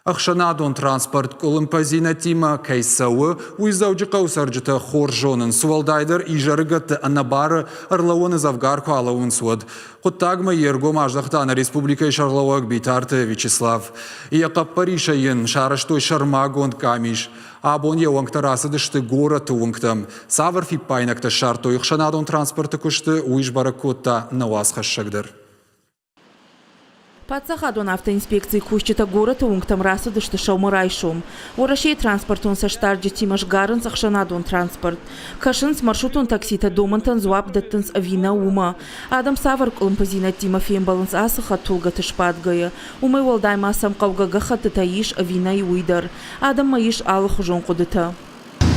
Ӕхсӕнадон транспорт къуылымпыдзинӕдтимӕ кӕй цӕуы, уый Дзӕуджыхъӕуы цӕрджытӕ хорз зонынц, уӕлдайдӕр изӕрыгӕтты ӕнӕбары ӕрлӕууӕны дзӕвгар куы алӕууынц, уӕд. Хъуыддагмӕ йе ргом аздӕхта нӕ республикӕйы сӕргълӕууӕг Битарты Вячеслав. Йӕ хъӕппӕрисӕй йын сарӕзтой сӕрмагонд къамис. Абон йӕ уӕнгтӕ рацыдысты горӕты уынгтӕм. Цавӕр фиппаинӕгтӕ ссардтой ӕхсӕнадон транспорты куысты, уый сбӕрӕг кодта нӕ уацхӕссӕг дӕр. Паддзахадон автоинспекцийы кусджытӕ горӕты уынгтӕм рацыдысты сӕумӕрайсом. Уӕрӕсейы транспортон цӕстдарджытимӕ сгарынц ӕхсӕнадон транспорт. Кӕсынц, маршрутон такситӕ домӕнтӕн дзуапп дӕттынц ӕви нӕ, уымӕ. Адӕм цавӕр къуылымпыдзинӕдтимӕ фембӕлынц ацы хӕдтулгӕты сбадгӕйӕ, уымӕй уӕлдай ма сӕм хъӕугӕ гӕххӕттытӕ ис ӕви нӕй, уый дӕр. Адӕммӕ ис алыхуызон хъуыдытӕ.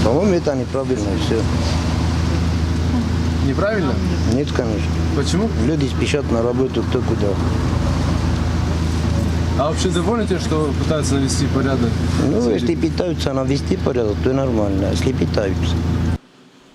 По-моему, это неправильно и все. Неправильно? Нет, конечно. Почему? Люди спешат на работу кто куда. А вообще довольны тем, что пытаются навести порядок? Ну, если пытаются навести порядок, то нормально. Если пытаются.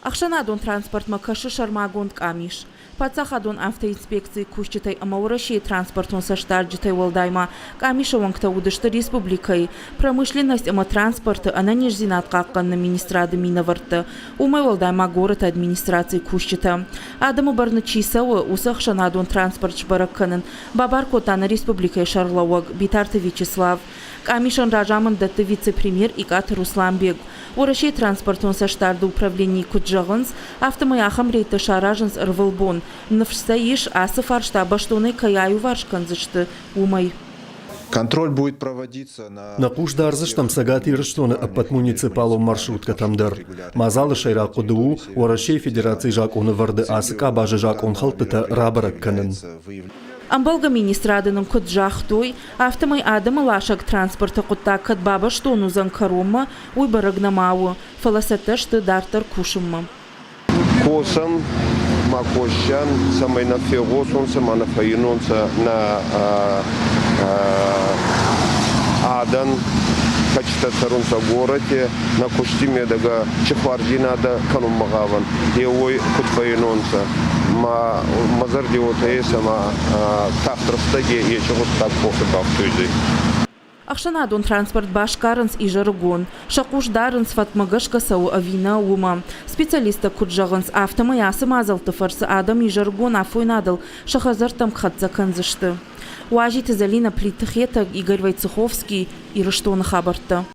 Ӕхсӕнадон транспортмӕ кӕсы сӕрмагонд къамис. Паддзахадон автоинспекцийы кусджытӕй ӕмӕ Уӕрӕсейы транспортон цӕстдарджытӕй уӕлдай ма къамисы уӕнгтӕ уыдысты республикӕйы промышленность ӕмӕ транспорты ӕнӕниздзинад хъахъхъӕныны министрады минӕвӕрттӕ, уымӕй уӕлдай ма горӕты администрацийы кусджытӕ. Адӕмы бӕрны чи цӕуы, уыцы ӕхсӕнадон транспорт сбӕрӕг кӕнын бабар кодта нӕ республикӕйы сӕргълӕууӕг Битарты Вячеслав. Къамисӕн разамынд дӕтты вице-премьер Икъаты Русланбег. Уӕрӕсейы транспортон цӕстдарды управленийы куыд зӕгъынц, афтӕмӕй ахӕм рейдтӕ саразынц ӕрвылбон. Ныфс сӕ ис, ацы фарста бӕстонӕй кӕй аиуварс кӕндзысты, уымӕй. Контроль будет проводиться на... Нӕ хъус дардзыстӕм Цӕгат Ирыстоны ӕппӕт муниципалон маршруткӕтӕм дӕр. Мадзалы сӕйраг хъуыды у Уӕрӕсейы Федерацийы закъонӕвӕрды ацы къабазы закъонхӕлдтытӕ рабӕрӕг кӕнын. Ӕмбӕлгӕ министрады нын куыд загътой, афтӕмӕй адӕмы ласӕг транспорты хъуыддаг кӕд бабӕстон уыдзӕн кӕронмӕ, уый бӕрӕг нӕма у, фӕлӕ цӕттӕ сты дарддӕр кусынмӕ. Косӕн ма косӕн, цӕмӕй нӕ фегъосонцӕ ма нӕ фӕййинонцӕ нӕ адӕн, кӕцитӕ цӕрунцӕ горӕти, нӕ кусти медӕгӕ ци хуарздзийнадӕ кӕнунмӕ гъавӕн, е уой куд фӕййинонцӕ. Ма мӕ зӕрди уотӕ ес, ӕма тагъд рӕстӕги еци гъуддаг къохи бафтуйдзӕй. Ӕхсӕнадон транспорт басгарынц изӕрыгон. Сӕ хъус дарынц, фӕткмӕ гӕсгӕ цӕуы ӕви нӕ, уымӕ. Специалисттӕ куыд зӕгъынц, афтӕмӕй ацы мадзӕлтты фӕрцы адӕм изӕрыгон афойнадыл сӕ хӕдзӕрттӕм хӕццӕ кӕндзысты. Уазиты Зӕлинӕ, Плиты Хетӕг, Игорь Войцеховский, Ирыстоны хабӕрттӕ.